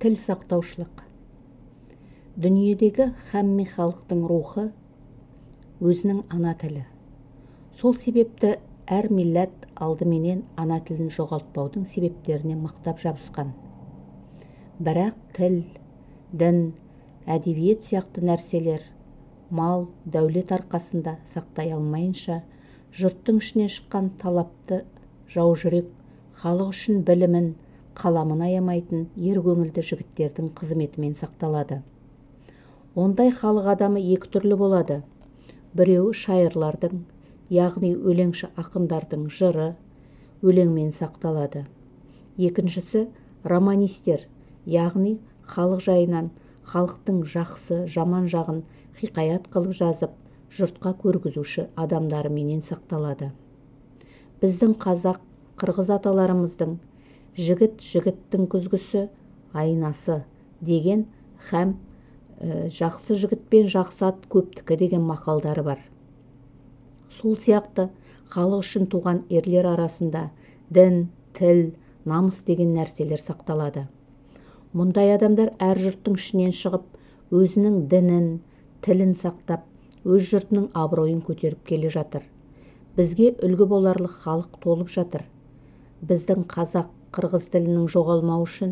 Тіл сақтаушылық. Дүниедегі хәмме халықтың рухы өзінің ана тілі. Сол себепті әр милләт алдыменен ана тілін жоғалтпаудың себептеріне мықтап жабысқан. Бірақ тіл, дін, әдебиет сияқты нәрселер мал, дәулет арқасында сақтай алмайынша, жұрттың ішінен шыққан талапты жаужүрек, халық үшін білімін, қаламын аямайтын ер көңілді жігіттердің қызметімен сақталады. Ондай халық адамы екі түрлі болады. Біреуі шайырлардың, яғни өлеңші ақындардың жыры, өлеңмен сақталады. Екіншісі романистер, яғни халық жайынан, халықтың жақсы, жаман жағын хикаят қылып жазып, жұртқа көргізуші адамдарыменен сақталады. Біздің қазақ, қырғыз аталарымыздың жігіт жігіттің күзгісі, айнасы деген хәм жақсы жігіт пен жақсы ат көптікі деген мақалдары бар. Сол сияқты халық үшін туған ерлер арасында дін, тіл, намыс деген нәрселер сақталады. Мұндай адамдар әр жұрттың ішінен шығып, өзінің дінін, тілін сақтап, өз жұртының абыройын көтеріп келе жатыр. Бізге үлгі боларлық халық толып жатыр. Біздің қазақ, қырғыз тілінің жоғалмауы үшін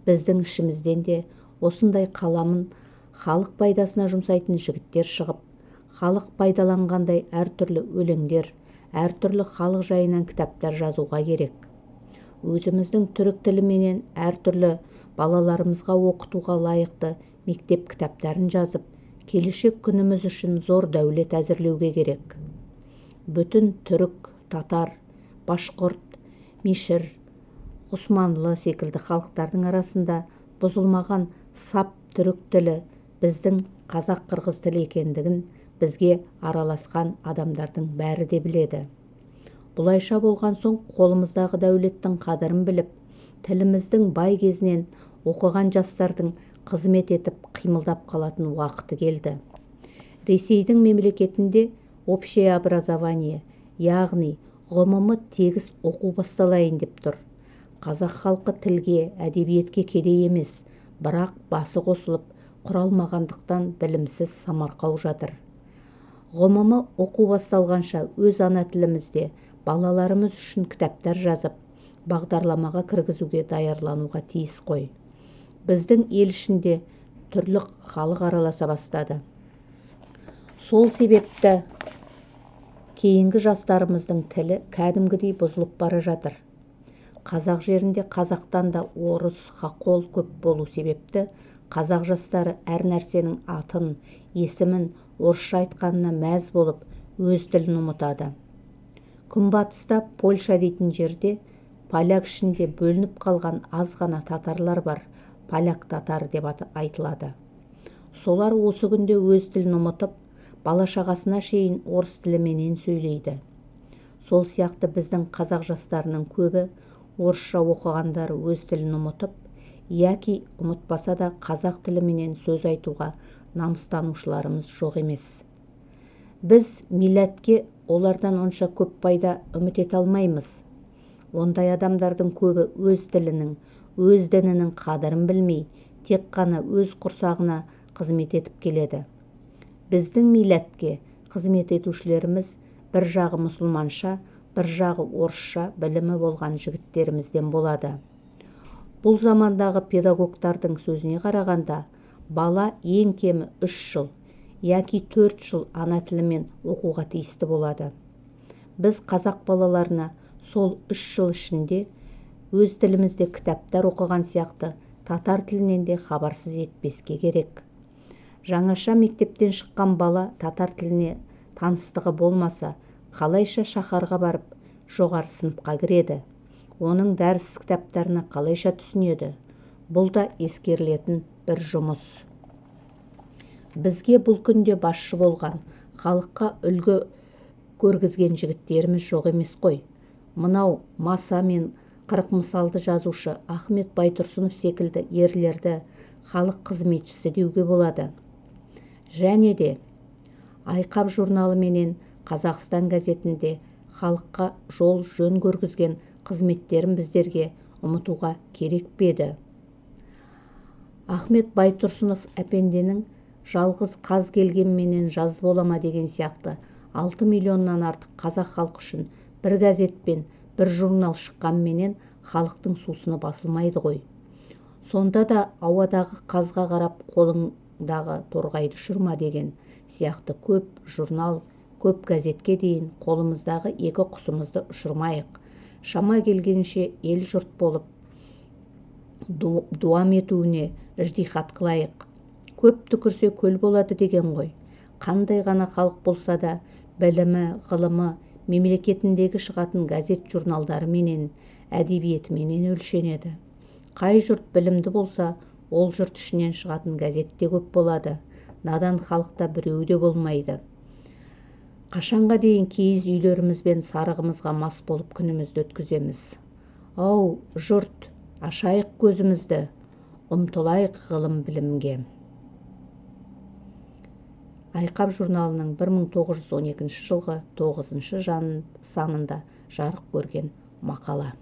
біздің ішімізден де осындай қаламын халық пайдасына жұмсайтын жігіттер шығып, халық пайдаланғандай әртүрлі өлеңдер, әртүрлі халық жайынан кітаптар жазуға керек. Өзіміздің түрік тіліменен әртүрлі балаларымызға оқытуға лайықты мектеп кітаптарын жазып, келешек күніміз үшін зор дәулет әзірлеуге керек. Бүтін түрік, татар, башқұрт, мишір, ғұсманлы секілді халықтардың арасында бұзылмаған сап түрік тілі біздің қазақ-қырғыз тілі екендігін бізге араласқан адамдардың бәрі де біледі. Бұлайша болған соң қолымыздағы дәулеттің қадірін біліп, тіліміздің бай кезінен оқыған жастардың қызмет етіп қимылдап қалатын уақыты келді. Ресейдің мемлекетінде общее образование, яғни ғұмымы тегіс оқу басталайын деп тұр. Қазақ халқы тілге, әдебиетке кедей емес, бірақ басы қосылып, құралмағандықтан білімсіз самарқау жатыр. Ғұмымы оқу басталғанша өз ана тілімізде балаларымыз үшін кітаптар жазып, бағдарламаға кіргізуге даярлануға тиіс қой. Біздің ел ішінде түрлі халық араласа бастады. Сол себепті кейінгі жастарымыздың тілі кәдімгідей бұзылып бара жатыр. Қазақ жерінде қазақтан да орыс, хақол көп болу себепті қазақ жастары әр нәрсенің атын, есімін орысша айтқанына мәз болып, өз тілін ұмытады. Күнбатыста Польша дейтін жерде поляк ішінде бөлініп қалған аз ғана татарлар бар, поляк-татар деп айтылады. Солар осы күнде өз тілін ұмытып, бала-шағасына шейін орыс тіліменен сөйлейді. Сол сияқты біздің қазақ жастарының көбі орысша оқығандар өз тілін ұмытып, яки ұмытпаса да қазақ тіліменен сөз айтуға намыстанушыларымыз жоқ емес. Біз милләтке олардан онша көп пайда үміт ете алмаймыз. Ондай адамдардың көбі өз тілінің, өз дінінің қадірін білмей, тек қана өз құрсағына қызмет етіп келеді. Біздің милләтке қызмет етушілеріміз бір жағы мұсылманша, бір жағы орысша білімі болған жігіттерімізден болады. Бұл замандағы педагогтардың сөзіне қарағанда, бала ең кемі 3 жыл, яки 4 жыл ана тілімен оқуға тиісті болады. Біз қазақ балаларына сол 3 жыл ішінде өз тілімізде кітаптар оқыған сияқты татар тілінен де хабарсыз етпеске керек. Жаңаша мектептен шыққан бала татар тіліне таныстығы болмаса, қалайша шаһарға барып, жоғары сыныпқа кіреді? Оның дәріс кітаптарына қалайша түсінеді? Бұл да ескерілетін бір жұмыс. Бізге бұл күнде басшы болған, халыққа үлгі көргізген жігіттеріміз жоқ емес қой. Мынау Маса мен 40 мысалды жазушы Ахмет Байтұрсынов секілді ерлерді халық қызметшісі деуге болады. Және де Айқап журналы менен Қазақстан газетінде халыққа жол жөн көргізген қызметтерін біздерге ұмытуға керек пе еді? Ахмет Байтұрсынов әпенденің жалғыз қаз келгенменен жаз бола ма деген сияқты 6 миллионнан артық қазақ халқы үшін бір газет пен бір журнал шыққанменен халықтың сусыны басылмайды ғой. Сонда да ауадағы қазға қарап қолыңдағы торғайды ұшырма деген сияқты көп журнал, көп газетке дейін қолымыздағы екі құсымызды ұшырмайық. Шама келгенше ел жұрт болып дуам етуіне іждихат қылайық. Көп түкірсе көл болады деген ғой. Қандай ғана халық болса да білімі, ғылымы, мемлекетіндегі шығатын газет журналдарыменен, әдебиетіменен өлшенеді. Қай жұрт білімді болса, ол жұрт ішінен шығатын газет те көп болады. Надан халықта біреуі де болмайды. Қашанға дейін киіз үйлеріміз бен сарығымызға мас болып күнімізді өткіземіз? Ау, жұрт, ашайық көзімізді, ұмтылайық ғылым білімге. Айқап журналының 1912 жылғы 9 санында жарық көрген мақала.